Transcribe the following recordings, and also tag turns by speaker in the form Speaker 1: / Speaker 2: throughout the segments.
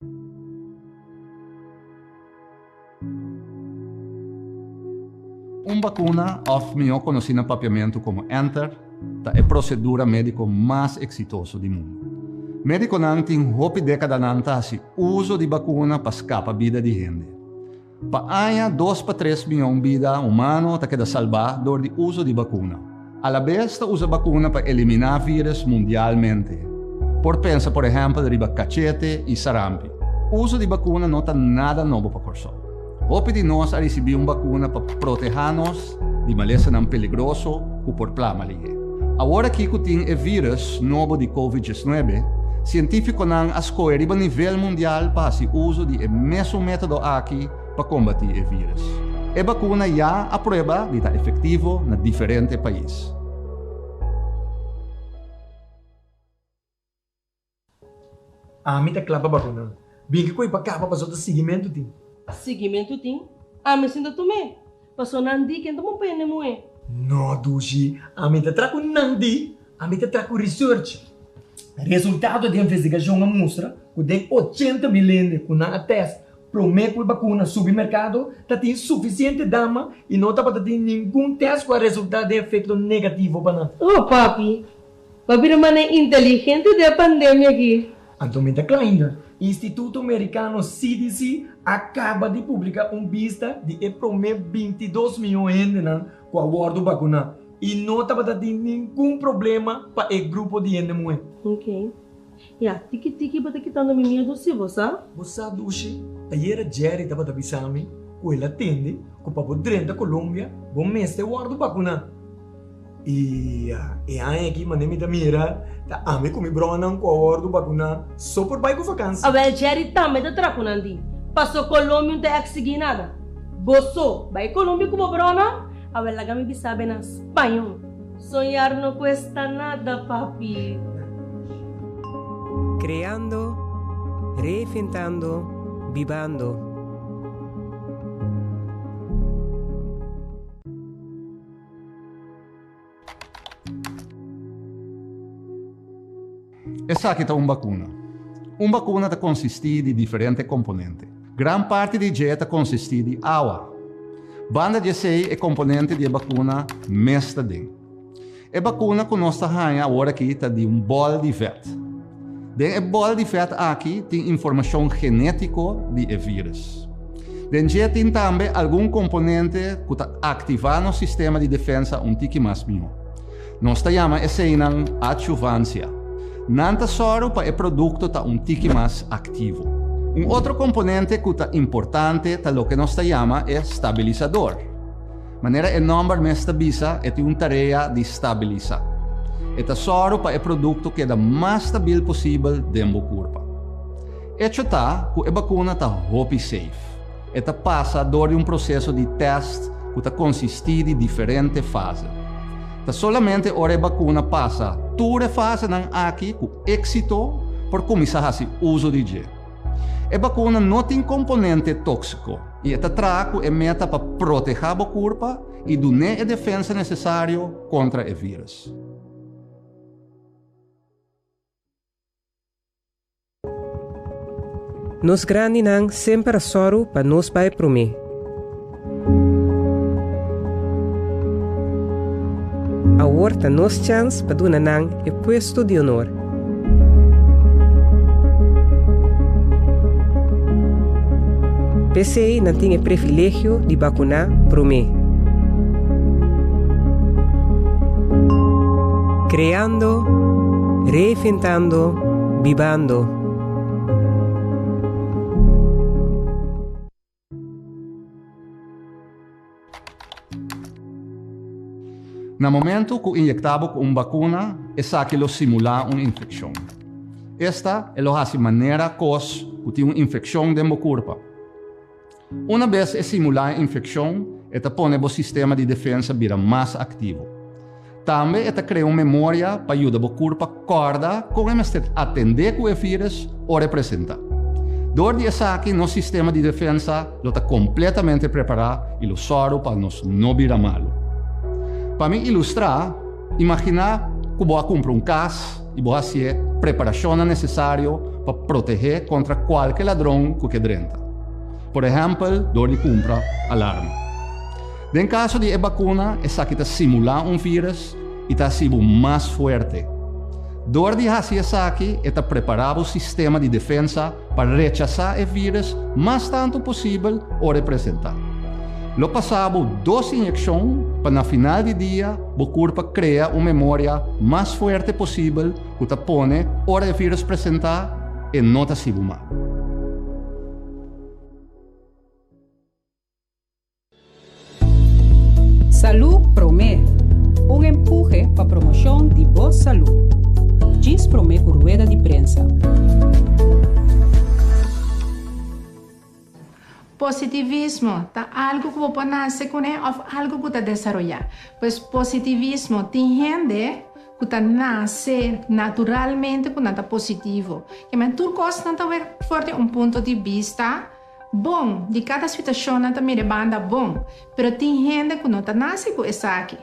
Speaker 1: Un bakuna, òf mihó konosí na papiamentu komo enter, ta e prosedura médiko mas eksitoso di mundu. Médikonan tin hopi dékadanan ta hasi uso di bakuna pa skapa bida di hende. Pa aña, dos pa tres mion bida humano ta keda salbá dor di uso di bakuna. Alabes ta usa bakuna pa eliminá vírus mundialmente. Por pensa por ehèmpel riba kachete i sarampi. Uso di bakuna no ta nada nobo pa Kòrsou. Hopi di nos a risibí un bakuna pa protehá nos di malesanan peligroso ku por plama lihé. Awor aki ku tin e vírus nobo di Covid diesnuebe, sientífikonan a skohe riba nivel mundial pa hasi uso di e mesun método aki pa kombatí e vírus. E bakuna ya a prueba di ta efektivo na diferente pais.
Speaker 2: Ami ta kla pa bakuna. Bin ki koe pa kaba paso ta siguimentu tin.
Speaker 3: Siguimentu tin? Ami sin ta tum'é. Paso nan di ken ta bon pa hende muhé.
Speaker 2: No dushi, ami ta tra ku nan di, ami ta tra ku research. Resultado di investigashon a mustra ku den 80,000 hende ku nan a test promé ku e bakuna subi merkado ta tin sufisiente dama i no tabata tin ningun test ku a resultá den efekto negativo pa nan.
Speaker 3: Oh papi, Bo a bira manera inteligente den e pandemia aki.
Speaker 2: Anto mi ta kla ainda. Instituto Merikano CDC a kaba di publiká un bista di e promé 22 mion hendenan ku a wòrdu bakuná i no tabata tin ningun problema pa e grupo di hende muhé.
Speaker 3: Ok. Ya, tiki tiki bo ta kitando mi miedu si, bo sa?
Speaker 2: Bo sa dushi, ayera Jerry tabata bisa mi ku el a tende ku pa bo drenta Colombia bo mester wòrdu bakuná. I e aña aki manera mi ta mira ta ami ku mi bronan ku a wòrdu bakuná so por bai ku vakansi.
Speaker 3: Awel Jerry tambe ta traha ku nan di. Paso Colombia no ta eksigí nada. Bo so bai Colombia ku bo bronan? Awel laga mi bisa be na spañó. Soñar no cuesta nada papi.
Speaker 4: Creando, reinventando, bibando.
Speaker 1: Esaki ta un bakuna. Un bakuna ta konsistí di diferente komponente. Gran parti di dje ta konsistí di awa. Banda di esei e komponente di e bakuna mes ta den. E bakuna ku nos ta haña awor aki ta di un bòl di vèt. Den e bòl di vèt aki tin informashon genétiko di e vírus. Den dje tin tambe algun komponente ku ta aktivá nos sistema di defensa un tiki mas mihó. Nos ta yama eseinan adjuvansia. Nan ta sòru pa e produkto ta un tiki mas aktivo. Un otro komponente ku ta importante ta loke nos ta yama e stabilisador. Manera e nòmber mes ta bisa, e tin un tarea di stabilisá. E ta sòru pa e produkto keda mas stabil posibel den bo kurpa. Echo ta ku e bakuna ta hopi safe. E ta pasa dor di un proseso di tèst ku ta konsistí di diferente fase. Ta solamente ora e bakuna pasa tur e fasenan aki ku éksito por kuminsá hasi uso di dje. E bakuna no tin komponente tóksiko i e ta traha ku e meta pa protehá bo kurpa i dun'é e defensa nesesario kontra e vírus.
Speaker 4: Nos grandinan semper a sòru pa nos bai promé. Awor ta nos chans pa duna nan e puesto di honor. P'esei nan tin e privilegio di bakuná promé. Kreando, reinventando, bibando.
Speaker 1: Na momento ku inyektá bo ku un bakuna, esaki lo simulá un infekshon. Esta e lo hasi manera kos ku tin un infekshon den bo kurpa. Una bes e simulá e infekshon, e ta pone bo sistema di defensa bira mas aktivo. Tambe e ta krea un memoria pa yuda bo kurpa kòrda kon e mester atendé ku e vírus ora e presentá. Dor di esaki nos sistema di defensa lo ta kompletamente prepará i lo sòru pa nos no bira malu. Pa mi ilustrá, imaginá ku bo a kumpra un kas i bo hasié preparashonnan nesesario. pa protehé kontra kualke ladron ku ke drenta. Por ehèmpel dor di kumpra alarma. Den kaso di e bakuna esaki ta simulá un vírus i ta hasi bo mas fuerte. Dor di hasi esaki e ta prepará bo sistema di defensa pa rechasá e vírus mas tantu posibel ora e presentá. Lo pasá bo dos inyekshon pa na final di dia bo kurpa krea un memoria mas fuerte posibel ku ta pone ora e vírus presentá e no ta hasi bo mal.
Speaker 5: Salú Promé, un empuhe pa promoshon di bo salú. Djis promé ku rueda di prensa.
Speaker 6: Positivismo ta algu ku bo por nase kuné òf algu ku ta desaroyá. Pues positivismo tin hende ku ta nase naturalmente ku nan ta positivo. Kimen tur kos nan ta wek for di un punto di bista. Bon, di kada situashon nan ta mira e banda bon, pero tin hende ku no ta nase ku esaki.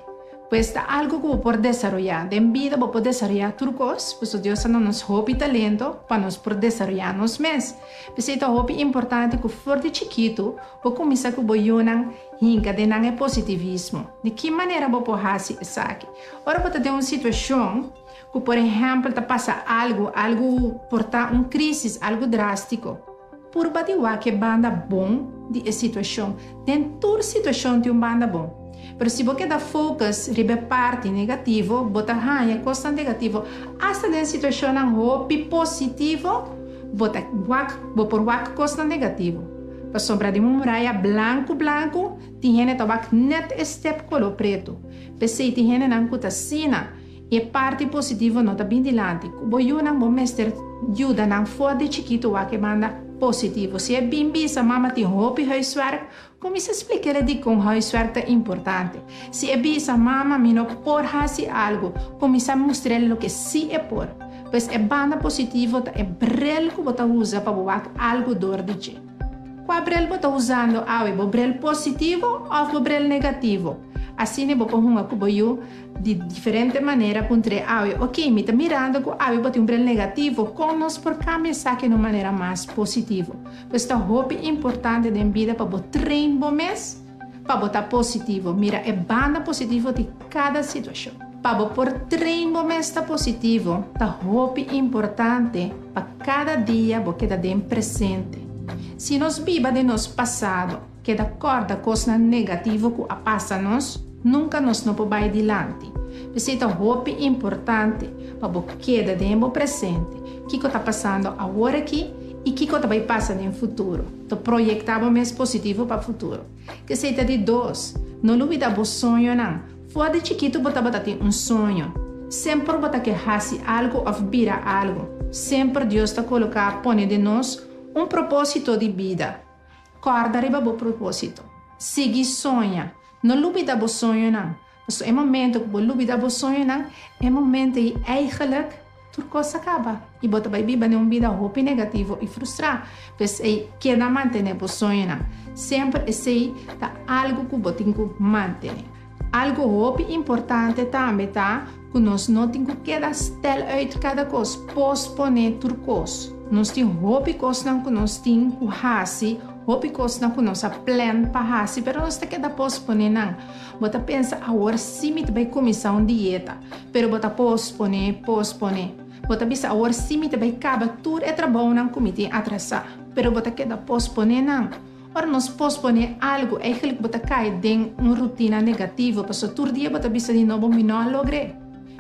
Speaker 6: Pues ta algu ku bo por desaroyá. Den bida bo por desaroyá tur kos, pasobra Dios a duna nos hopi talento pa nos por desaroyá nos mes. P'esei ta hopi importante ku for di chikitu bo kuminsá ku bo yunan hinka den nan e positivismo. Di ki manera bo por hasi esaki? Ora bo ta den un situashon ku por ehèmpel ta pasa algu, algu por ta un krísis, algu drástiko. Purba di wak e banda bon di e situashon. Den tur situashon tin un banda bon. Pero si bo keda focus riba e parti negativo, bo ta haña kosnan negativo. Asta den situashonnan hopi positivo, bo ta wak, bo por wak kosnan negativo. Pasobra den un muraya blanku blanku, tin hende ta wak nèt e step koló pretu. P'esei tin hendenan ku ta asina. E parti positivo no ta bin dilanti. Ku bo yunan bo mester yuda nan for di chikitu wak e banda positivo. Si e bin bisa mama tin hopi huiswerk, kuminsa splik'el dikon huiswerk ta importante. Si e bisa mama mi no por hasi algu, kuminsa mustr'el loke si e por. Pues e banda positivo ta e brel ku bo ta usa pa bo wak algu dor di dje. Kua brel bo ta usando awe, bo brel positivo òf bo brel negativo? Asina bo por hunga ku bo yu. Di diferente manera puntr'é awe, Oké, mi ta mirando ku awe bo tin un bril negativo, kon nos por kambia esaki na un manera mas positivo? Pues ta hopi importante den bida pa bo train bo mes pa bo ta positivo, mira e banda positivo di kada situashon. Pa bo por train bo mes ta positivo, ta hopi importante pa kada dia bo keda den presente. Si nos biba den nos pasado, Keda kòrda kosnan negativo ku a pasa nos, nunka nos no por bai dilanti. P'esei ta hopi importante pa bo keda den bo presente, kiko ta pasando awor aki i kiko ta bai pasa den futuro. Ta proyektá bo mes positivo pa futuro. K'esei ta di dos, no lubidá bo soñonan. For di chikitu bo tabata tin un soño. Semper bo ta ke hasi algu òf bira algu. Semper Dios ta koloká pone den nos un propósito di bida. Kòrda riba bo propósito. Sigui soña. No lubida bo soñonan. Pasobra e momento ku bo lubida bo soñonan, e momento ei eigenlijk tur kos a kaba i bo ta bai biba den un bida hopi negativo i frustrá. P'esei, keda mantené bo soñonan. Semper esei ta algu ku bo tin ku mantené. Algu hopi importante tambe ta ku nos no tin ku keda stel uit kada kos, posponé tur kos. Nos tin hopi kosnan ku nos tin ku hasi, hopi kosnan ku nos a plan pa hasi, pero nos ta keda posponé nan. Bo ta pensa, Awor sí mi ta bai kuminsá un dieta, pero bo ta posponé, posponé. Bo ta bisa, Awor sí mi ta bai kaba tur e trabounan ku mi tin atrasá, pero bo ta keda posponé nan. Ora nos posponé algu, eigenlijk bo ta kai den un rutina negativo, pasobra tur dia bo ta bisa di nobo, Mi no a logr'é.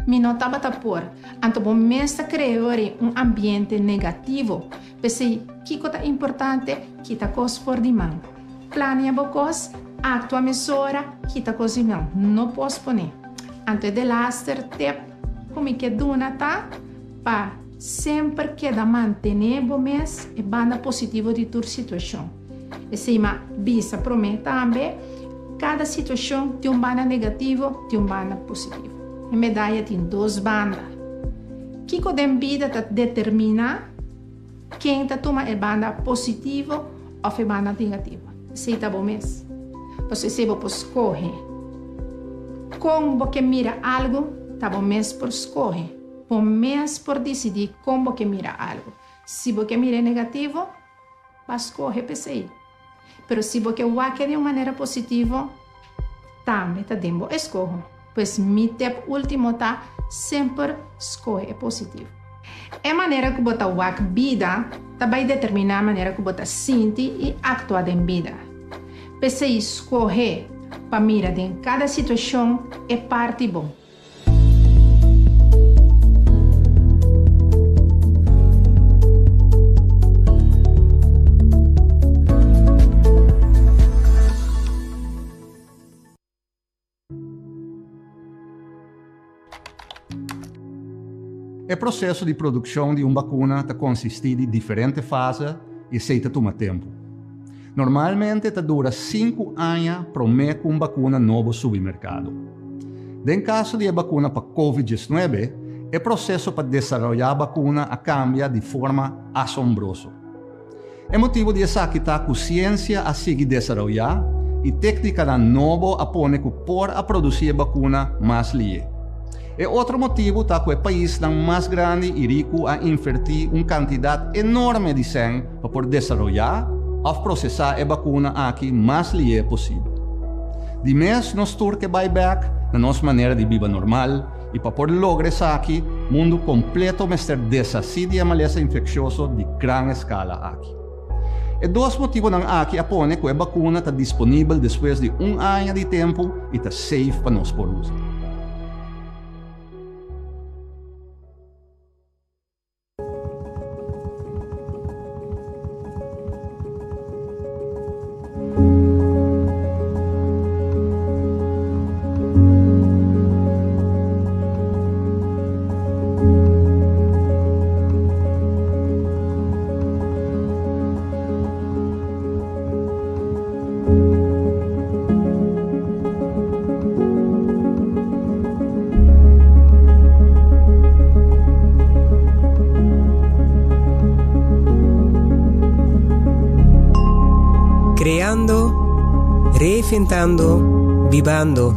Speaker 6: Mi no tabata por. Anto bo mes ta krea ori un ambiente negativo. P'esei, kiko ta importante? Kita kos for di man. Plania bo kos, aktua mesora, kita kos di man. No posponé. Anto e delaster tip ku mi ke duna ta pa. Semper keda mantené bo mes e banda positivo di tur situashon. Esei m'a bisa promé tambe, kada situashon tin un banda negativo, tin un banda positivo. E medaya tin dos banda. Kiko den bida ta determiná ken ta tuma e banda positivo òf e banda negativo? Esei ta bo mes. Pasobra esei bo por skohe. Kon bo ke mira algu ta bo mes por skohe. Bo mes por disidí kon bo ke mira algu. Si bo ke mir'é negativo, ba skohe p'esei. Pero si bo ke wak-e di un manera positivo, tambe ta den bo eskoho. Pues mi tep último ta, semper skohe e positivo. E manera ku bo ta wak bida ta bai determiná manera ku bo ta sinti i aktua den bida. P'esei skohe pa mira den kada situashon e parti bon.
Speaker 1: E proseso di produkshon di un bakuna ta konsistí di diferente fase i esei ta tuma tempu. Normalmente ta dura sinku aña promé ku un bakuna nobo subi merkado. Den kaso di e bakuna pa Covid diesnuebe, e proseso pa desaroyá bakuna a kambia di forma asombroso. E motibu di esaki ta ku siensia a sigui desaroyá i téknikanan nobo a pone ku por a produsí e bakuna mas lié. E otro motibu ta ku e paisnan mas grandi i riku a invertí un kantidat enorme di sèn pa por desaroyá òf prosesá e bakuna aki mas lié posibel. Di mes nos tur ke bai bèk na nos manera di biba normal i pa por logra esaki mundu kompleto mester deshasí di e malesa infekshioso di gran eskala aki. E dos motibunan aki a pone ku e bakuna ta disponibel despues di un aña di tempu i ta safe pa nos por usa.
Speaker 4: Creando, reinventando, bibando.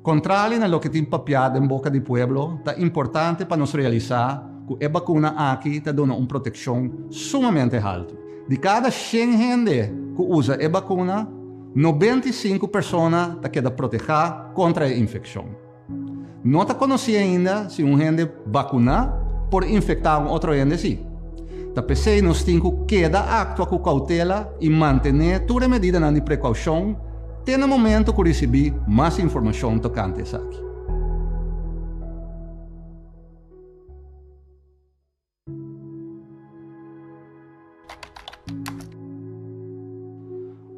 Speaker 1: Kontrali na loke tin papiá den boka di pueblo, ta importante pa nos realisá ku e bakuna aki ta duna un protekshon sumamente haltu. Di kada shen hende ku usa e bakuna, 95 persona ta keda protehá kontra e infekshon. No ta konosí ainda si un hende bakuná por infektá un otro hende sí. Ta p'esei nos tin ku keda aktua ku koutela i mantené tur e medidanan di prekoushon te na momento ku risibí mas informashon tokante esaki.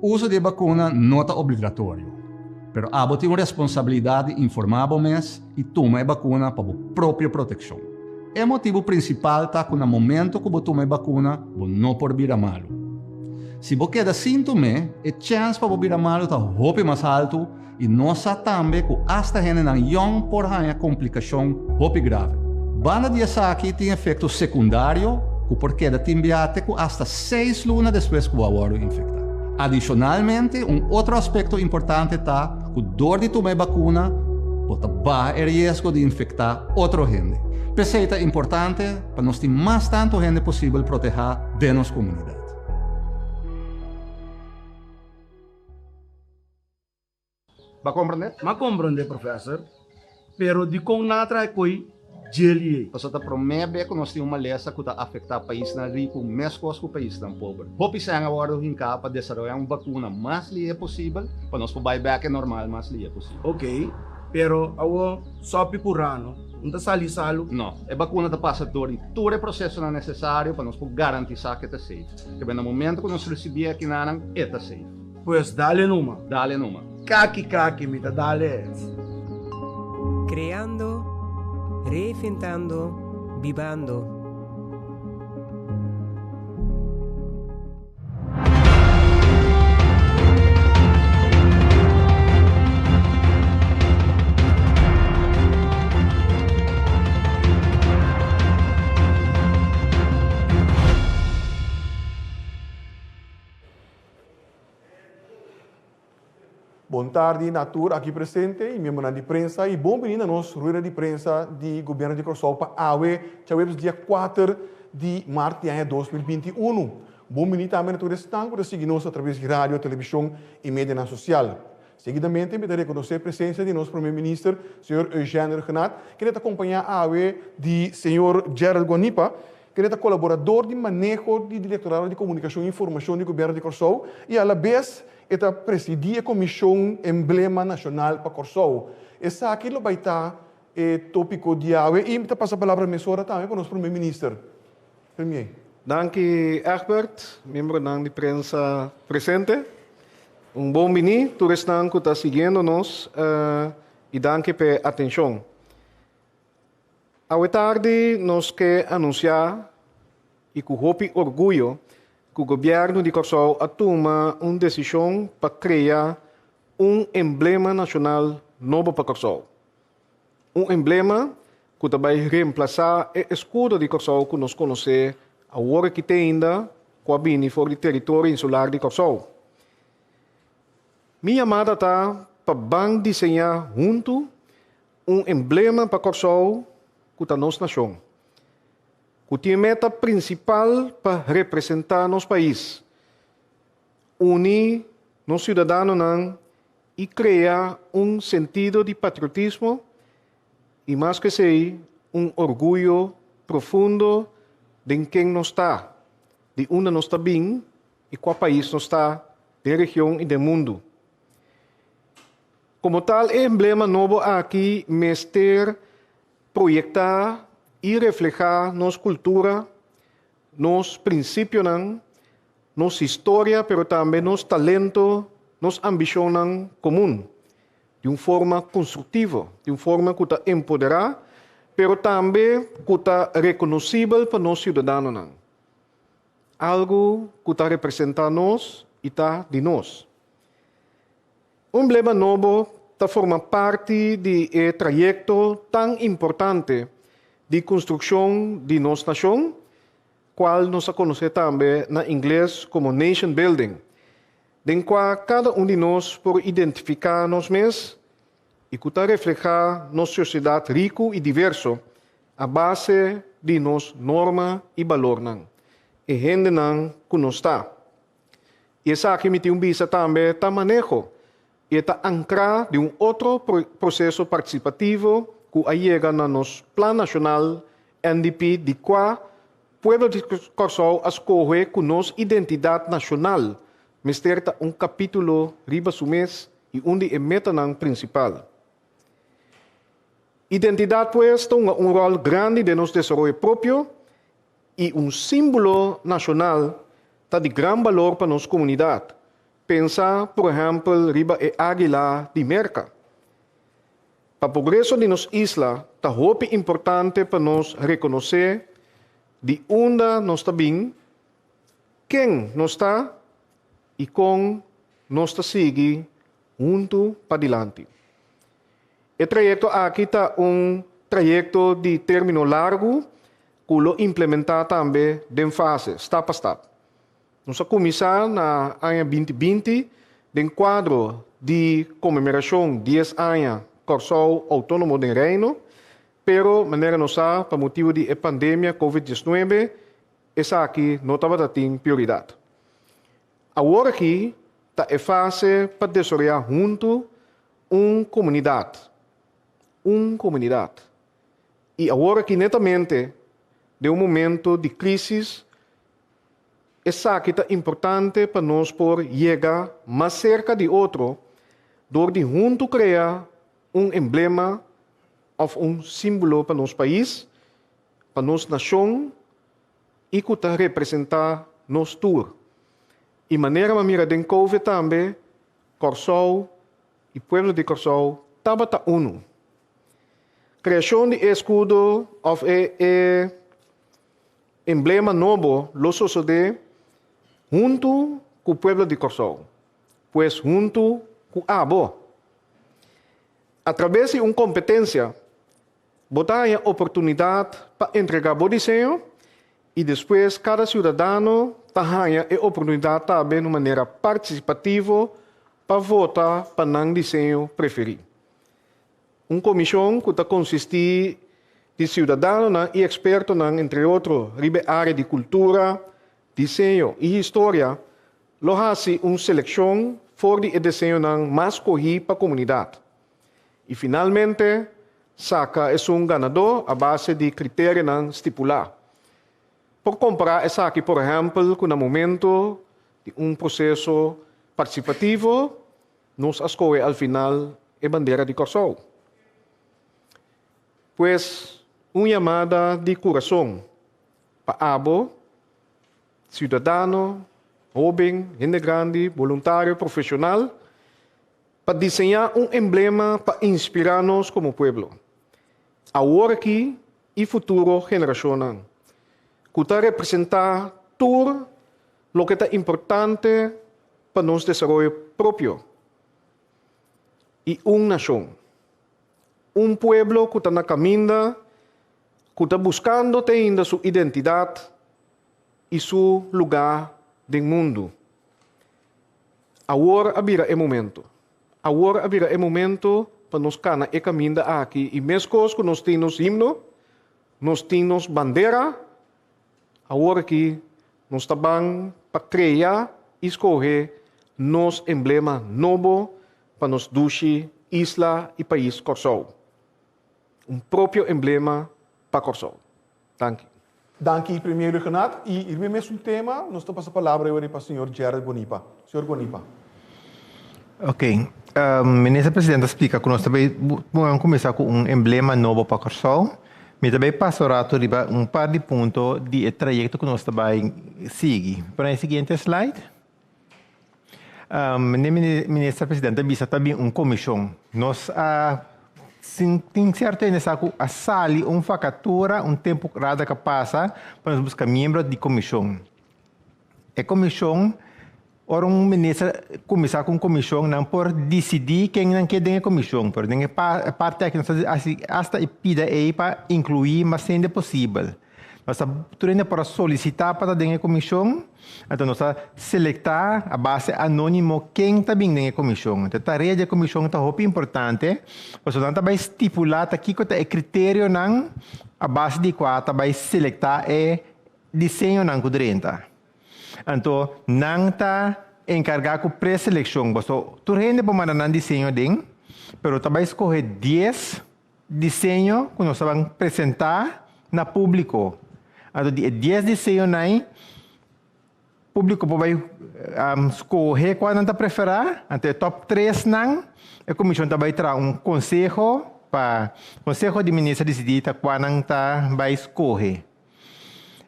Speaker 1: Uso di e bakuna no ta obligatorio, pero abo tin un responsabilidat di informá bo mes i tuma e bakuna pa bo propio protekshon. E motibu prinsipal ta ku na momento ku bo tuma e bakuna bo no por bira malu. Si bo keda sin tum'é, e chèns pa bo bira malu ta hopi mas haltu I nos sa tambe ku asta hendenan yòn por haña komplikashon hopi grave. Banda di esaki tin efekto sekundario ku por keda tin bia te ku asta seis luna despues ku bo a wòrdu infektá. Adishonalmente, un otro aspekto importante ta ku dor di tuma e bakuna bo ta baha e riesgo di infektá otro hende. P'esei ta importante pa nos tin mas tantu hende posibel protehá den nos komunidat.
Speaker 7: Ba komprendé?
Speaker 8: M'a komprendé, professor. Pero dikon nan a traha e koi djeli ei?
Speaker 1: Pasobra ta promé be ku nos tin un malesa ku ta afektá paisnan riku meskos ku paisnan pober. Hopi sèn a wòrdu hinká pa desaroyá un bakuna mas lihé posibel pa nos por bai bèk e normal mas lihé posibel.
Speaker 8: Oké, pero awor sòpi ku rano no ta sali salu?
Speaker 1: No, e bakuna ta pasa dor di tur e prosesonan nesesario pa nos por garantisá ku e ta safe. Kebé na momento ku nos risibí e akinanan, e ta safe.
Speaker 8: Pues dale numa.
Speaker 1: Dale numa.
Speaker 8: Kaki kaki mi ta dale.
Speaker 4: Creando, reinventando, bibando.
Speaker 7: Bon.
Speaker 9: Bon tardi na tur aki presente i miembronan di prensa i bon bini na nos rueda di prensa di Gobièrnu di Kòrsou pa awe djaweps dia kuater di mart di aña 2021. Bon bini tambe na tur esnan ku ta sigui nos atraves di radio, televishon i medianan sosial. Seguidamente mi ta rekonosé presensia di nos Prome Minister, señor Eugène Rhuggenaath, kende ta kompañá awe di señor Gerald Guanipa, kende ta kolaborador di maneho di Direktorado di Komunikashon i Informashon di Gobièrnu di Kòrsou i alabes e ta presidí e Komishon Emblema Nashonal pa Kòrsou. Esaki lo bai ta e tópiko di awe i mi ta pasa palabra mesora tambe pa nos Prome Minister. Premier.
Speaker 10: Danki Egbert, miembronan di prensa presente. Un bon bini tur esnan ku ta siguiendo nos i danki p'e atenshon. Awe tardi nos ke anunsiá i ku hopi orguyo ku Gobièrnu di Kòrsou a tuma un desishon pa krea un emblema nashonal nobo pa Kòrsou. Un emblema ku ta bai remplasá e eskudo di Kòrsou ku nos konosé awor aki te ainda ku a bini for di teritorio insular di Kòrsou. Mi yamada ta pa ban diseñá huntu un emblema pa Kòrsou ku ta nos nashon, ku tin e meta prinsipal pa representá nos pais, uni nos siudadanonan i krea un sentido di patriotismo i mas ku esei un orguyo profundo den ken nos ta, di unda nos ta bin i kua pais nos ta den region i den mundu. Komo tal e emblema nobo aki mester proyektá i reflehá nos kultura, nos prinsipionan, nos historia pero tambe nos talento, nos ambishonnan komun, di un forma konstruktivo, di un forma ku ta empoderá pero tambe ku ta rekonosibel pa nos siudadanonan. Algu ku ta representá nos i ta di nos. Un emblema nobo ta forma parti di e trayekto tan importante di konstrukshon di nos nashon, kual nos a konosé tambe na ingles komo nation building, den kua kada un di nos por identifiká nos mes i ku ta reflehá nos sosiedat riku i diverso a base di nos norma i balornan, e hendenan ku nos ta. I esaki mi tin un bisa tambe ta maneho i e ta ankrá di un otro proseso partisipativo ku a yega na nos Plan Nashonal, NDP, di kua pueblo di Kòrsou a skohe ku nos identidat nashonal mester ta un kapítulo riba su mes i un di e metanan prinsipal. Identidat pues ta hunga un ròl grandi den nos desaroyo propio i un símbolo nashonal ta di gran balor pa nos komunidat. Pensa, por ehèmpel, riba e águila di Merka. Pa progreso di nos isla ta hopi importante pa nos rekonosé di unda nos ta bin, ken nos ta i kon nos ta sigui huntu padilanti. E trayekto aki ta un trayekto di término largu ku lo implementá tambe den fase, stap pa stap. Nos a kuminsá na aña 2020 den kuadro di konmemorashon 10 aña Kòrsou Outónomo den Reino, pero manera nos sa pa motibu di e pandemia Covid 19 esaki no tabata tin prioridat. Awor aki ta e fase pa desaroyá huntu un komunidat, un komunidat. I awor aki netamente den un momento di krísis Esaki ta importante pa nos por yega mas serka di otro dor di huntu krea un emblema òf un símbolo pa nos pais, pa nos nashon i ku ta representá nos tur. I manera m'a mira den Covid tambe, Kòrsou i pueblo di Kòrsou tabata unu. Kreashon di e eskudo òf e e. Emblema nobo lo sosodé huntu ku pueblo di Kòrsou, pues huntu ku abo. Atrabes di un kompetensia, bo ta haña oportunidat pa entregá bo diseño i despues kada siudadano ta haña e oportunidat tambe na un manera partisipativo. pa vota pa nan diseño preferí. Un komishon ku ta konsistí di siudadanonan i ekspertonan entre otro riba e área di kultura, diseño i historia lo hasi un selekshon for di e diseñonan mas skohí pa komunidat i finalmente saka esun ganadó a base di kriterionan stipulá. Por kompará esaki por ehèmpel ku na momento di un proseso partisipativo nos a skohe al final e bandera di Kòrsou. Pues un yamada di kurason pa abo, siudadano, hóben, hende grandi, boluntario, profeshonal, pa diseñá un emblema pa inspirá nos komo pueblo, awor aki i futuro generashonnan, ku ta representá tur loke ta importante pa nos desaroyo propio i un nashon, un pueblo ku ta na kaminda, ku ta buskando te ainda su identidat i su lugá den mundu. Awor a bira e momento. Awor a bira e momento pa nos kana e kaminda aki i meskos ku nos tin nos himno, nos tin nos bandera, awor aki nos ta ban pa krea i skohe nos emblema nobo pa nos dushi isla i pais Kòrsou. Un propio emblema pa Kòrsou. Danki.
Speaker 9: Danki Premier Rhuggenaath. I riba e mesun tema nos ta pasa palabra awor pa señor Gerrit Guanipa. Señor Guanipa.
Speaker 11: Ok. Minister President a splika ku nos ta bay ban kuminsá ku un emblema nobo pa Kòrsou. Mi ta bay pasa un rato riba un par di punto di e trayekto ku nos ta bay sigui. Por e siguiente slide. Minister President a bisa ta bin un komishon. Nos a tin sierto hende sa ku a sali un vakatura un tempu rada ka pasa pa nos buska miembro di komishon. E komishon, ora un minister kuminsá ku un komishon nan por disidí ken nan ke den e komishon, pero den e parti aki nos ta hasi asta e pida ei pa inkluí mas hende posibel. Nos ta tur hende por a solisitá pa ta den e komishon, anto nos ta selektá a base anónimo ken ta bin den e komishon. Anto e tarea di e komishon ta hopi importante, pasobra nan ta bai stipulá ta kiko ta e kriterionan a base di kua ta bai selektá e diseñonan ku drenta. Anto nan ta enkargá ku preselekshon, pasobra tur hende por manda nan diseño aden, pero ta bai skohe dies diseño ku nos ta ban presentá na públiko. Anto di e dies diseñonan ei, públiko por bai skohe kua nan ta preferá. Anto e tòp tresnan, e komishon ta bai traha un konseho pa konseho di minister disidí ta kua nan ta bai skohe.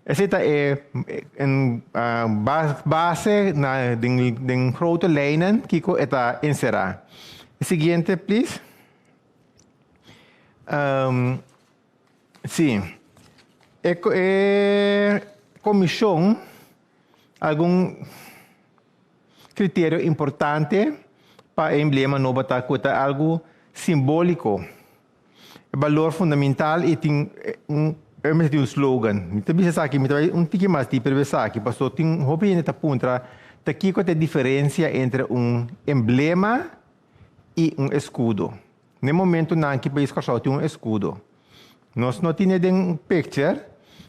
Speaker 11: Esei ta e base na den grote lijnen kiko e ta enserá. E siguiente please. Um, sí. E, e comisión, algun criterio importante pa e emblema nobo ta cu ta algo simbólico. E balor fundamental y tin un e mester tin un slogan. Mi ta bisa esaki, mi ta bai un tiki mas dieper riba esaki, pasobra tin hopi hende ta puntra ta kiko ta e diferencia entre un emblema i un eskudo. Na e momentunan ki pais Kòrsou tin un eskudo. Nos no tin e den un picture,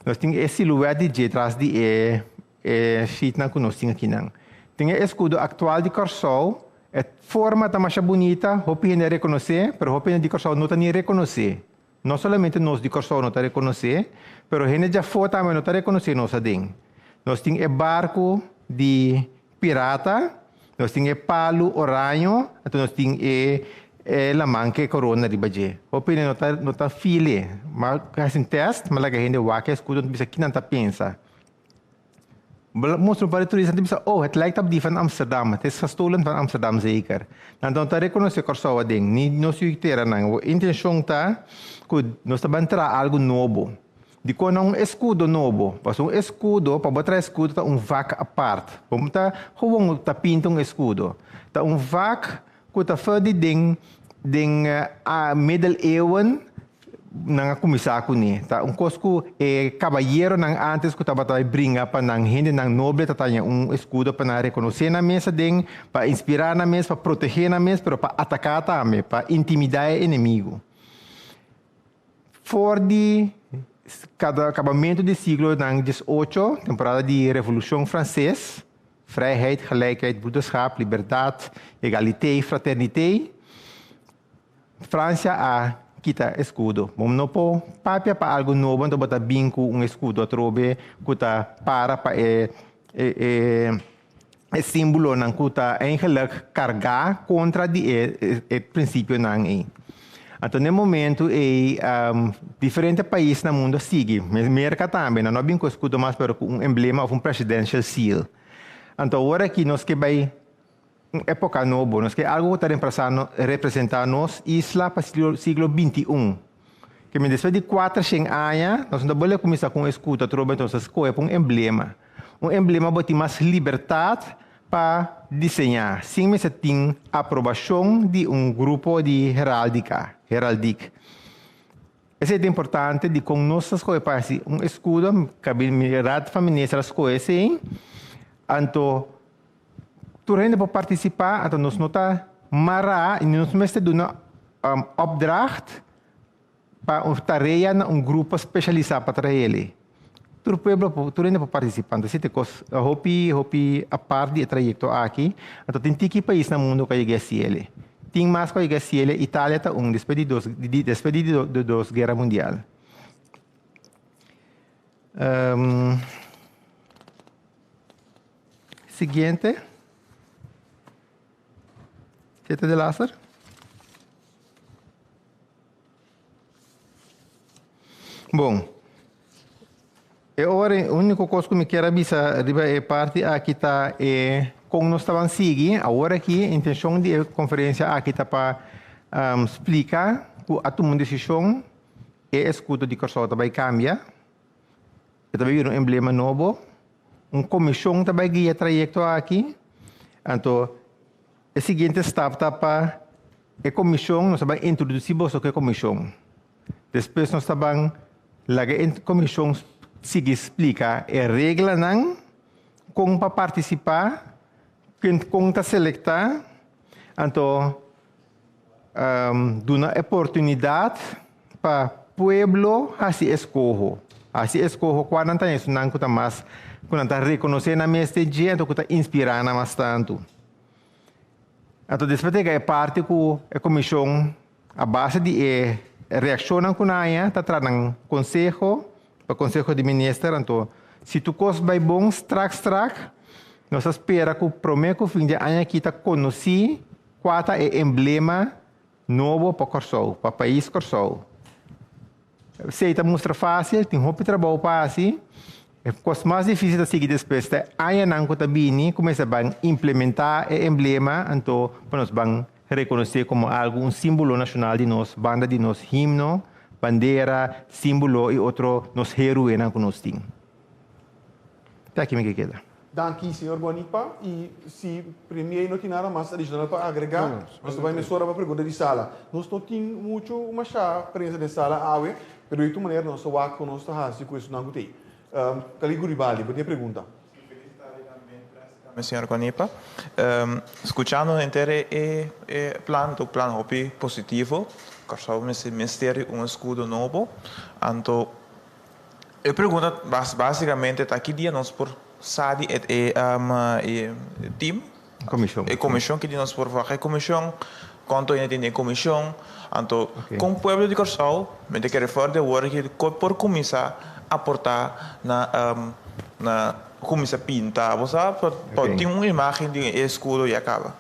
Speaker 11: nos tin e siluet di dje tras di e e sheetnan ku nos tin akinan. Tin e eskudo aktual di Kòrsou, e forma ta masha bunita, hopi hende a rekonosé, pero hopi hende di Kòrsou no ta ni rekonosé. No solamente nos di Kòrsou no ta rekonosé, pero hende djafó tambe no ta rekonosé nos aden. Nos tin e barku di pirata, nos tin e palu oraño, anto nos tin e e laman ku e korona riba dje. Hopi hende no ta no ta feel e. Ma hasi un tèst, ma laga hende wak e eskudo, nan ta bisa ki nan ta pensa. Mustra un par di turista nan ta bisa, oh, het lijkt op die van Amsterdam, het is gestolen van Amsterdam zeker. Nan no ta rekonosé Kòrsou aden, ni nos yu teranan. Bo intenshon ta ku nos ta ban traha algu nobo. Dikon no un eskudo nobo? Pasobra un eskudo, pa bo traha eskudo ta un vak apart. Bo no ta gewoon ta pinta un eskudo. Ta un vak ku ta for di den den middeleeuwen. nan a kuminsá kuné. Ta un kos ku e kabayeronan ántes ku tabata bai bringa pa nan hendenan noble ta taña un eskudo pa nan rekonosé nan mes aden, pa inspirá nan mes, pa protegé nan mes, pero pa ataká tambe, pa intimidá e enemigu. For di kada kabamentu di siglonan diesocho, temporada di Revolushon Franses, vrijheid, gelijkheid, broederschap, libertat, egaliteit, fraterniteit, Francia a kita eskudo. Bo no por papia pa algu nobo anto bo ta bin ku un eskudo atrobe ku ta para pa e e e e símbolonan ku ta eigenlijk kargá kontra di e e prinsipionan ei. Anto na e momentu ei diferente pais na mundu a sigui, Merka tambe, nan no a bin ku eskudo mas pero ku un emblema òf un presidential seal. Anto awor aki nos ke bai Un époka nobo. Nos ke algu ku ta remplasa no, representá nos isla pa siglo, siglo 21. Ke men despues di 400 aña, nos no ta bolbe kuminsá ku un eskudo atrobe, enton nos ta skohe pa un emblema. Un emblema bo tin mas libertat pa diseñá, sin mester tin aprobashon di un grupo di heraldika, heraldiek. Esei ta importante dikon nos ta skohe pa hasi un eskudo, kabi Raad van Minister a skohe esei, anto Tur hende por partisipá, anto nos no ta mará i nos mester duna opdracht pa un tarea na un grupo spesialisá pa traha el'e. Tur pueblo por, tur hende por partisipá. Anto esei ta e kos hopi, hopi apart di e trayekto aki. Anto tin tiki pais na mundu ku a yega hasi el'e. Tin mas ku a yega hasi el'e, Italia ta un despues di dos, despues di dos guera mundial. Siguiente. Sete de laster. Bon. E ora e único kos ku mi kier a bisa riba e parti aki ta e kon nos taban sigui. Awor aki intenshon di e konferensia aki ta pa um, splika ku a tuma un desishon e eskudo di Kòrsou ta bai kambia. E ta bai bira un emblema nobo. Un komishon ta bai guia e trayekto aki. Anto e siguiente stap ta pa e komishon, nos ta bai introdusí boso ku e komishon. Despues nos ta ban laga e komishon sigui splika e reglanan kon pa partisipá, kon ta selektá, anto duna oportunidat pa pueblo hasi eskoho. Hasi eskoho kua nan ta esunnan ku ta mas ku nan ta rekonosé nan mes den dje anto ku ta inspirá nan mas tantu. Anto despues ta yega e parti ku e komishon a base di e reakshonnan ku nan haña ta traha nan konseho pa konseho di minister anto si tur kos bai bon strak strak nos ta spera ku promé ku fin di aña aki ta konosí Kua ta e emblema nobo pa Kòrsou, pa pais Kòrsou? Esei ta mustra fásil, tin hopi trabou pa hasi. E kos mas difísil ta sigui despues ta e añanan ku ta bini ku mester ban implementá e emblema anto pa nos ban rekonosé komo algu un símbolo nashonal di nos banda di nos himno, bandera, símbolo i otro nos héroenan ku nos tin. Te aki mi ke keda.
Speaker 9: Danki señor Guanipa y si Premier no tin nada mas adicional pa agrega nos ta bay mesora pa pregunta di sala. Nos no tin mucho masha prensa den sala awe pero di tur manera nos ta wak con nos ta haci cu esunnan cu t'ey. Kali Guribaldi bo tin e pregunta.
Speaker 12: Si feliz tarde tambe prensa tambe señor Guanipa. Scuchando henter e plan ta un plan hopi positivo. Kòrsou mester mester di un escudo nobo anto E pregunta basicamente ta ki dia nos por sa di e e team,
Speaker 11: Comision.
Speaker 12: e comision, ki dia nos por wacht e comision, cuanto hende tin den e comision, anto con pueblo di Corsou, mi ta kere for di awor aki por cuminsa aporta na na cuminsa pinta, bo sa, pa tin un imagen di e escudo ya caba.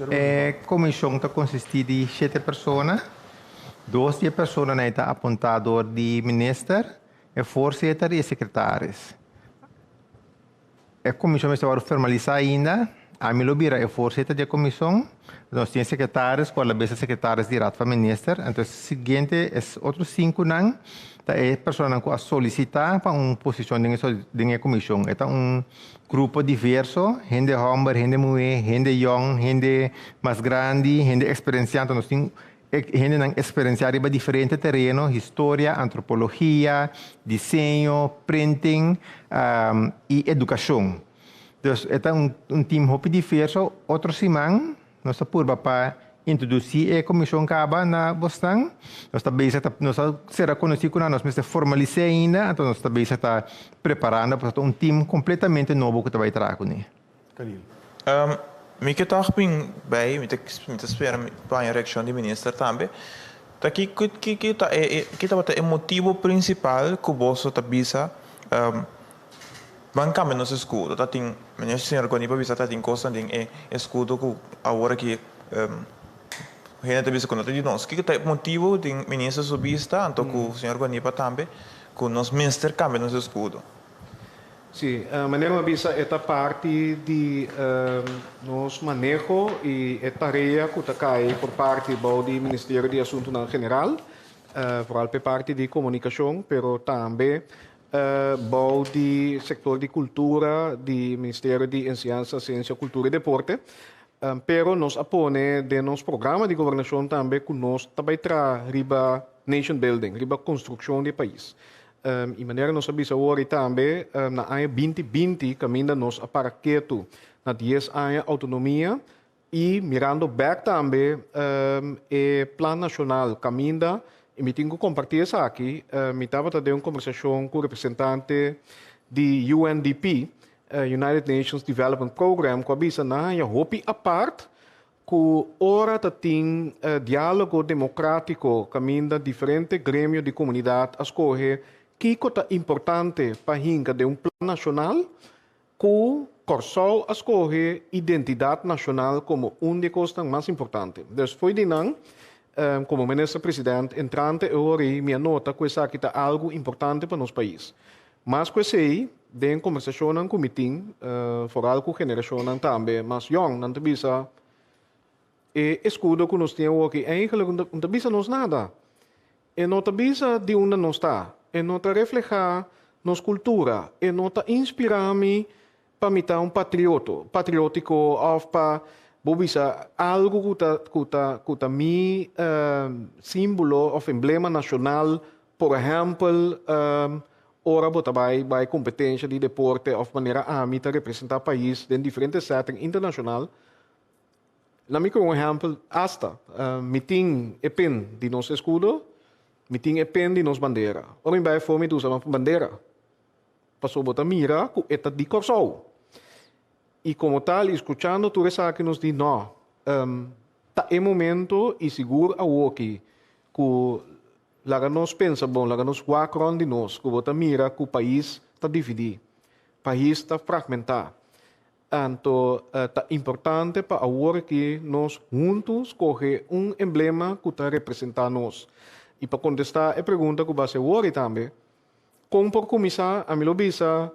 Speaker 11: E komishon ta konsistí di shete persona. Dos di e personanan ei ta apuntá dor di minister, e voorzitter i e sekretaris. E komishon mester wòrdu formalisá ainda. Ami lo bira e voorzitter di e komishon. Nos tin e sekretaris ku alabes ta sekretaris di Raad van Minister. Anto e siguiente, e otro sinkunan ta e personanan ku a solisitá pa un posishon den e den e komishon. E ta un Grupo diverso, hende hòmber, hende muhé, hende yòn, hende mas grandi, hende eksperensiá. Anto nos tin hendenan eksperensiá riba diferente tereno, historia, antropologia, diseño, printing i edukashon. Dus e ta un tim hopi diverso. Otro siman nos ta purba pa introdusí e komishon kaba na bosnan. Nos ta bezig ta nos a sera konosí ku nan, nos mester formalis'é ainda, anto nos ta bezig ta preparando pasobra ta un tim kompletamente nobo ku ta bai traha kuné.
Speaker 9: Khalil.
Speaker 12: Mi ke tòg bin bai, mi ta mi ta spera pa haña reakshon di minister tambe. Ta ki ki ki ta e ki tabata e motibu prinsipal ku boso ta bisa ban kambia nos eskudo? Ta tin, meneer señor Gonipa bisa ta tin kosnan den e eskudo ku awor aki hende ta bisa ku no ta di nos. Kiko ta e motibu den minister su bista anto ku señor Gonipa tambe ku nos mester kambia nos eskudo?
Speaker 10: Sí, manera mi a bisa e ta parti di nos maneho i e tarea ku ta kai por parti bou di Ministerio di Asuntunan General, foral p'e parti di komunikashon, pero tambe bou di sektor di kultura di Ministerio di Enseñansa, Siensia, Kultura i Deporte. Pero nos a pone den nos programa di gobernashon tambe ku nos ta bai traha riba nation building, riba konstrukshon di e pais. I manera nos a bisa awor i tambe na aña binti binti kaminda nos a para ketu na dies aña outonomia i mirando bèk tambe e plan nashonal kaminda i mi tin ku kompartí esaki mi tabata den un kombersashon ku representante di UNDP, United Nations Development Program, ku a bisa nan haña hopi apart Ku ora ta tin diálogo demokrátiko kaminda diferente gremio di komunidat a skohe kiko ta importante pa hinka den un plan nashonal, ku Kòrsou a skohe identidat nashonal komo un di e kosnan mas importante. Dus fo'i di nan, komo minister president entrante e ora ei mi a nota ku esaki ta algu importante pa nos pais. Mas ku esei, den kombersashonnan ku mi tin, foral ku generashonnan tambe mas yòn, nan ta bisa, E eskudo ku nos tin awoki eigenlik no ta bisa nos nada. E no ta bisa di unda nos ta, e no ta reflehá nos kultura, e no ta inspirá mi pa mi ta un patrioto, patriótiko òf pa bo bisa algu ku ta ku ta ku ta mi símbolo òf emblema nashonal. Por ehèmpel, ora bo ta bai bai kompetensha di deporte òf manera ami ta representá pais den diferente setting internashonal, na mi ku un ehèmpel, asta mi tin e pin di nos eskudo, mi tin e pin di nos bandera. Ora mi bai afó mi ta usa bandera. Pasobra bo ta mira ku e ta di Kòrsou. I komo tal, i skuchando tur esaki nos di no, ta e momento i sigur awoki ku laga nos pensa bon, laga nos wak rònt di nos ku bo ta mira ku pais ta dividí, pais ta fragmentá. Anto ta importante pa awor aki nos huntu skohe un emblema ku ta representá nos. I pa kontestá e pregunta ku bo a hasi awor i tambe, Kon por kuminsá? Ami lo bisa,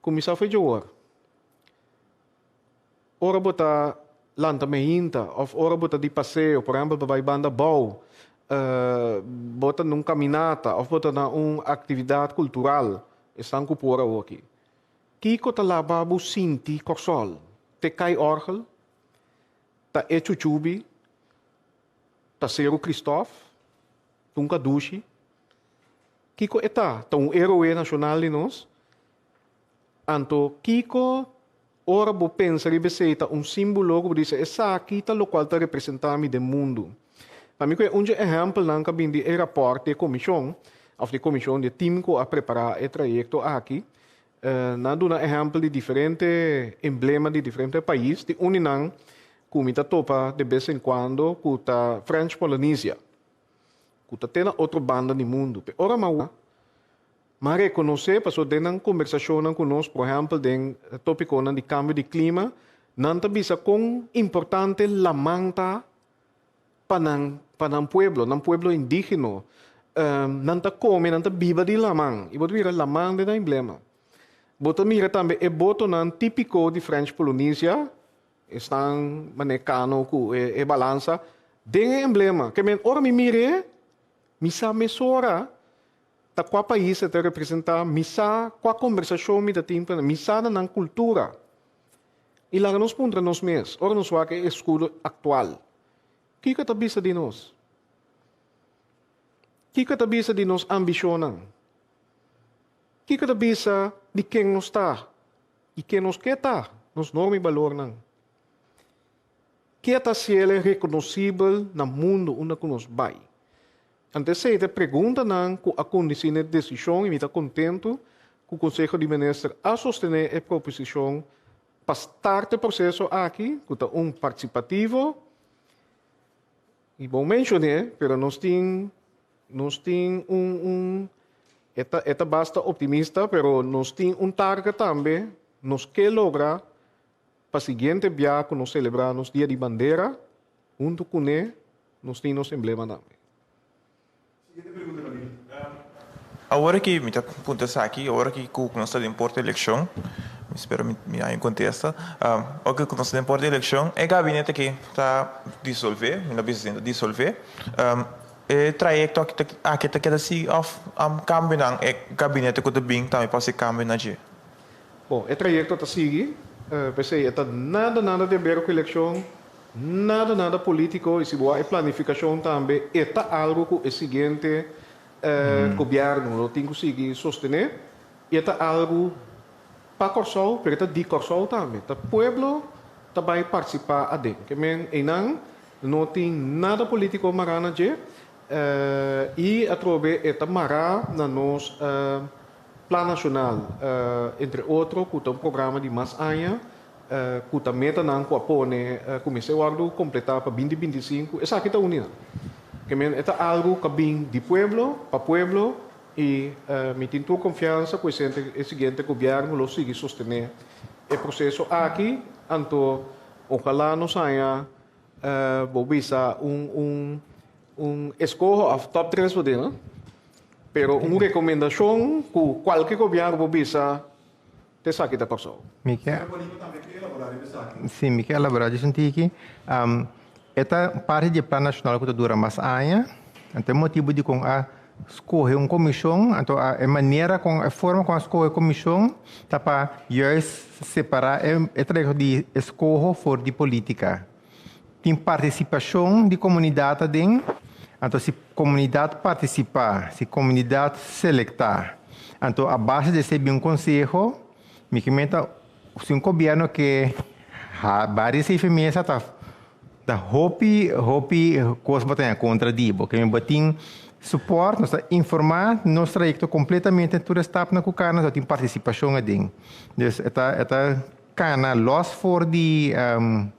Speaker 10: Kuminsá for djowor. Ora bo ta lanta meinta òf ora bo ta di paseo, por ehèmpel pa bai banda bou, bo ta na un kaminata òf bo ta na un aktividat kultural, esnan ku por awoki. Kiko ta laba bo sinti kòrsòl? Te kai òrgel? Ta e chuchubi? Ta Seru Kristof? Ta un kadushi? Kiko e ta? Ta un héroe nashonal di nos? Anto kiko ora bo pensa riba esei ta un símbolo ku bo bisa esaki ta lokual ta representá mi den mundu? Pa mi ku e un dje ehèmpelnan ku a bini di e rapòrt di e komishon òf di e komishon di e tim ku a prepará e trayekto aki, nan a duna ehèmpel di diferente emblema di diferente pais, di un di nan ku mi ta topa de bes en kuando ku ta French Polynesia. Ku ta te na otro banda di mundu. Pe ora m'a m'a rekonosé paso den nan kombersashonnan ku nos, por ehèmpel den topikonan di kambio di klima, nan ta bisa kon importante laman ta pa nan pa nan pueblo, nan pueblo indígeno. Nan ta kome, nan ta biba di laman. I bo ta mira laman den nan emblema. Bo ta mira tambe e botonan típiko di French Polynesia, Esnan manera kano ku e balansa den e emblema. Ke men ora mi mir'é, mi sa mesora ta kua pais e ta representá, mi sa kua kombersashon mi ta tin ku nan, mi sa na nan kultura. I laga nos puntra nos mes, ora nos wak e eskudo aktual, kiko e ta bisa di nos? Kiko ta bisa di nos ambishonnan? Kiko ta bisa di ken nos ta i ken nos ke ta, nos norma i balornan? Ke ta hasiel rekonosibel na mundu unda ku nos bai? Anto esei ta e preguntanan ku a kondusí na e desishon i mi ta kontentu ku Konseho di Minister a sostené e proposishon pa start e proseso aki ku ta un partisipativo i bo menshoné pero nos tin nos tin un un e ta e ta basta optimista pero nos tin un target tambe nos ke logra pa siguiente bia ku nos selebrá nos dia di bandera huntu kuné nos tin nos emblema tambe.
Speaker 12: Siguiente pregunta Camille. Awor aki mi ta puntra esaki, awor aki ku nos ta den porta elekshon, mi spera mi mi haña un kontesta, oke ku nos ta den porta elekshon, e gabinete aki ta disolvé, mi no bisa si ta disolvé, e trayekto aki ta aki ta keda sigui òf kambionan e gabinete ku ta bin tambe por hasi kambio na dje?
Speaker 10: Bon, e trayekto ta sigui, p'esei e ta nada nada di haber ku elekshon, Nada nada politico y si bo a e planificacion tambe e ta algo cu e siguiente gobierno lo tin cu sigui sostene y e ta algo pa Corsou pero e ta di Corsou tambe. Ta pueblo ta bay participa aden. Ke men eynan no tin nada politico mara na dje y atrobe e ta mara na nos plan nacional entre otro cu ta un programa di mas aña ku ta metanan ku a pone ku mester wòrdu kompletá pa binti 25, esaki ta uni nan. Ke men e ta algu ku a bin di pueblo pa pueblo i mi tin tur konfiansa ku e siguiente gobièrnu lo sigui sostené e proseso aki, anto ojalá nos haña bo bisa un un un eskoho òf tòp tres bo tin, pero un rekomendashon ku kualke gobièrnu por bisa. Esaki ta Kòrsou.
Speaker 11: Mi ke Sí, mi ke elaborá djis un tiki. E ta parti di e plan nashonal ku ta dura mas aña. Anto e motibu dikon a skohe un komishon, anto a e manera kon e forma kon a skohe e komishon ta pa juist separá e e trayekto di eskoho for di polítika. Tin partisipashon di komunidat aden, anto si komunidat partisipá, si komunidat selektá, anto a base di esei bin un konseho, mi ke menta si un gobièrnu ke ha bari esei fe mesa ta ta hopi hopi kos bo ta haña kontra di bo. Ke bo tin supòrt, nos ta informá nos trayekto kompletamente tur e stapnan ku kana, nos tin partisipashon aden. Dus e ta e ta. Kana los for di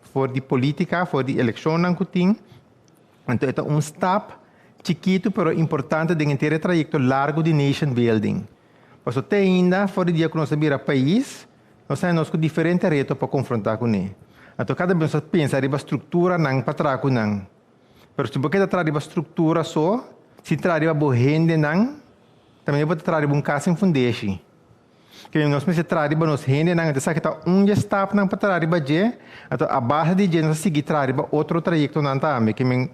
Speaker 11: for di politica, for di eleccionnan cu tin. Anto e ta un stap chikitu pero importante den henter e trayecto largo di nation building. Pasobra te ainda for di dia cu nos a bira pais, nos ta nos cu diferente reto pa confronta cune. Anto cada bes nos ta pensa riba structuranan pa traha cu nan. Pero si bo keda traha riba structura so, sin traha riba bo hendenan, ta manera bo ta traha riba un cas sin fundeshi. Ke nos mester traha riba nos hendenan, anto esaki ta un dje stapnan pa traha riba dje, anto a base di dje nos a sigui traha riba otro trayektonan tambe, ke men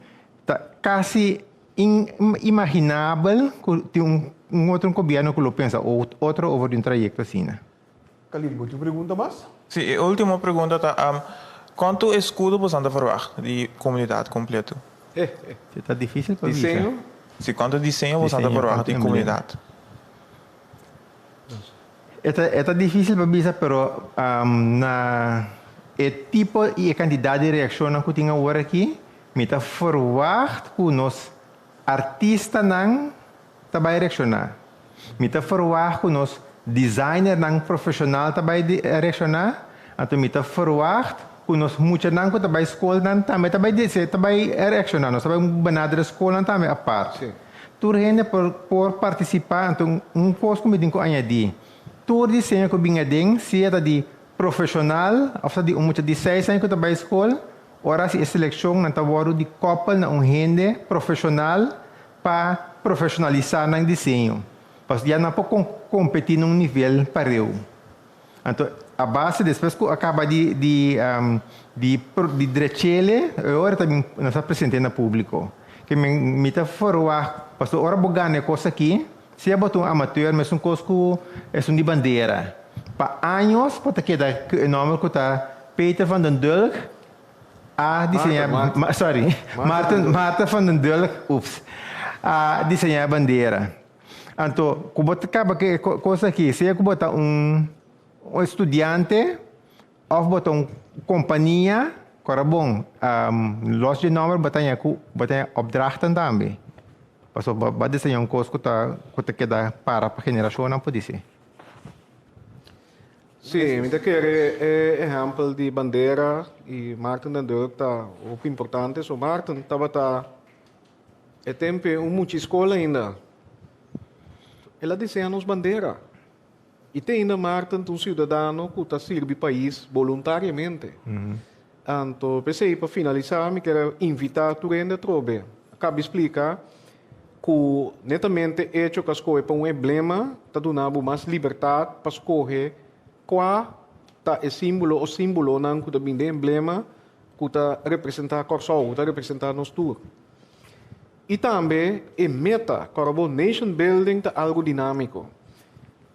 Speaker 11: ta kasi inimaginabel ku tin un un otro gobièrnu ku lo pensa otro over di un trayekto asina.
Speaker 9: Khalil, bo tin un pregunta mas?
Speaker 12: Si, e ultimo pregunta ta, kuantu eskudo boso ta verwagt di komunidat kompleto?
Speaker 11: Ta difisil pa bisa.
Speaker 10: Diseño?
Speaker 12: Si, kuantu diseño boso ta verwagt di komunidat?
Speaker 11: E ta e ta difícil pa bisa pero na e tipo y e cantidad di reaccionnan cu tin awor aki mi ta verwacht cu nos artistanan ta bay reacciona. Mi ta verwacht cu nos designernan profesional ta bay reacciona. Anto mi ta verwacht cu nos muchanan cu ta bay scolnan tambe ta bay ta bay reacciona. Nos ta bay benadera scolnan tambe apart. Tur hende por por partisipá, anto un kos ku mi tin ku añadí, tur diseño ku bin aden, sea ta di profeshonal òf ta di un mucha di seis aña ku ta bai skol, ora hasi e selekshon nan ta wòrdu di kòpel na un hende profeshonal pa profeshonalisá nan diseño, pasobra ya nan por kompetí na un nivel pareu. Anto a base despues ku a kaba di di di di drechele e ora ta bin nos a present'é na públiko. Ke mi mi ta ferwagt pasobra ora bo gana e kos aki, sea bo ta un amateur mesun kos ku esun di bandera. Pa años bo ta keda ku e nòmber ku ta Peter van den Dulk a diseñá
Speaker 10: Maarten,
Speaker 11: sorry
Speaker 10: Maarten
Speaker 11: Maarten van den Dulk, ups. a diseñá e bandera. Anto ku bo ta kaba ku e kos aki, sea ku bo ta un studiante òf bo ta un kompania, kòrda bon, lòs dje nòmber bo ta haña ku bo ta haña opdrachten tambe. Pasobra bo a diseñá un kos ku ta ku ta keda para pa generashonnan por disi.
Speaker 10: Sí, mi ta kere e ehèmpel di bandera i Maarten den Dulk ta hopi importante. So Maarten tabata e tempu un mucha skol ainda. El a diseña nos bandera. I te ainda Maarten ta un siudadano ku ta sirbi pais boluntariamente. Anto p'esei pa finalisá mi kier a invitá tur hende atrobe. A kabi splika ku netamente echo ku a skohe pa un emblema ta duna bo mas libertat pa skohe kua ta e símbolo o símbolonan ku ta bin den emblema ku ta representá Kòrsou, ku ta representá nos tur. I tambe e meta, kòrda bo nation building ta algu dinámiko.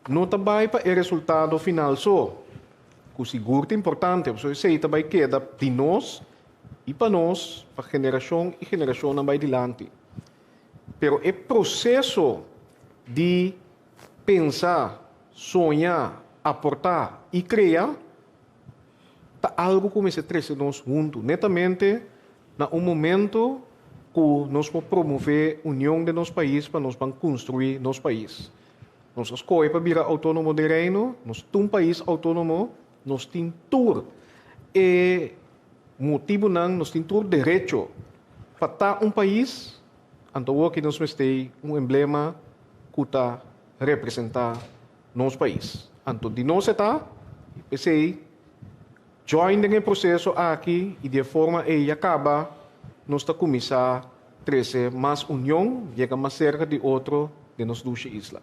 Speaker 10: No ta bai pa e resultado final so, ku sigur ta importante, pasobra esei ta bai keda di nos i pa nos pa generashon i generashonnan bai dilanti. Pero e proseso di pensa, soña, aportá i krea ta algu ku mester trese nos huntu, netamente na un momento ku nos por promové union den nos pais pa nos ban konstruí nos pais. Nos a skohe pa bira outónomo den Reino, nos ta un pais outónomo, nos tin tur e motibunan, nos tin tur derecho pa ta un pais, anto awoki nos mester un emblema ku ta representá nos pais. Anto di nos e ta, i p'esei join den e proseso aki i di e forma ei ya kaba nos ta kuminsá trese mas union, yega mas serka di otro den nos dushi isla.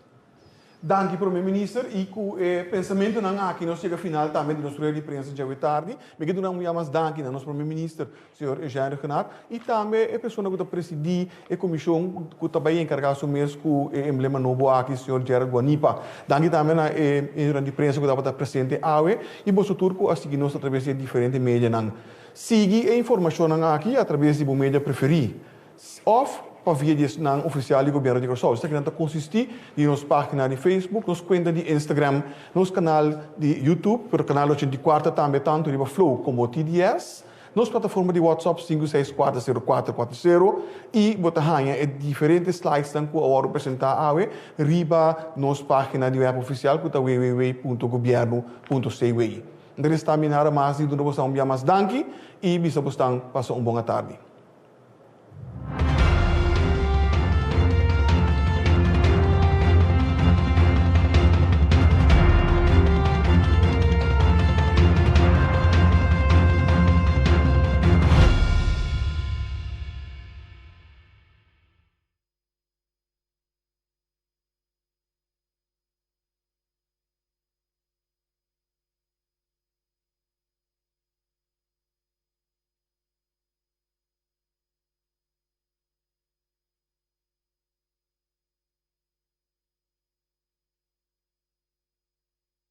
Speaker 9: Danki Prome Minister y cu e pensamentonan aki nos yega final tambe di nos rueda di prensa djawe tardi. Mi ke duna un bia mas danki na nos Prome Minister señor Eugène Rhuggenaath y tambe e persona cu ta presidi e comision cu ta bay encarga su mes cu e emblema nobo aki señor Gerald Guanipa. Danki tambe na e miembronan di prensa cu tabata presente awe y boso tur cu a sigui nos atraves di e diferente medianan. Sigui e informacionnan aki atraves di bo media preferi. Òf pa via di esnan ofisial di Gobièrnu di Kòrsou. Esakinan ta konsistí di nos página di Facebook, nos kuenta di Instagram, nos kanal di YouTube, pero kanal 84 tambe tantu riba Flow komo TDS, nos plataforma di WhatsApp 5640440 i bo ta haña e diferente slidesnan ku a wòrdu presentá awe riba nos página di wèp ofisial ku ta www.gobièrnu.cw. N ta resta mi nada mas di duna bosnan un bia mas danki i bisa bosnan pasa un bon atardi.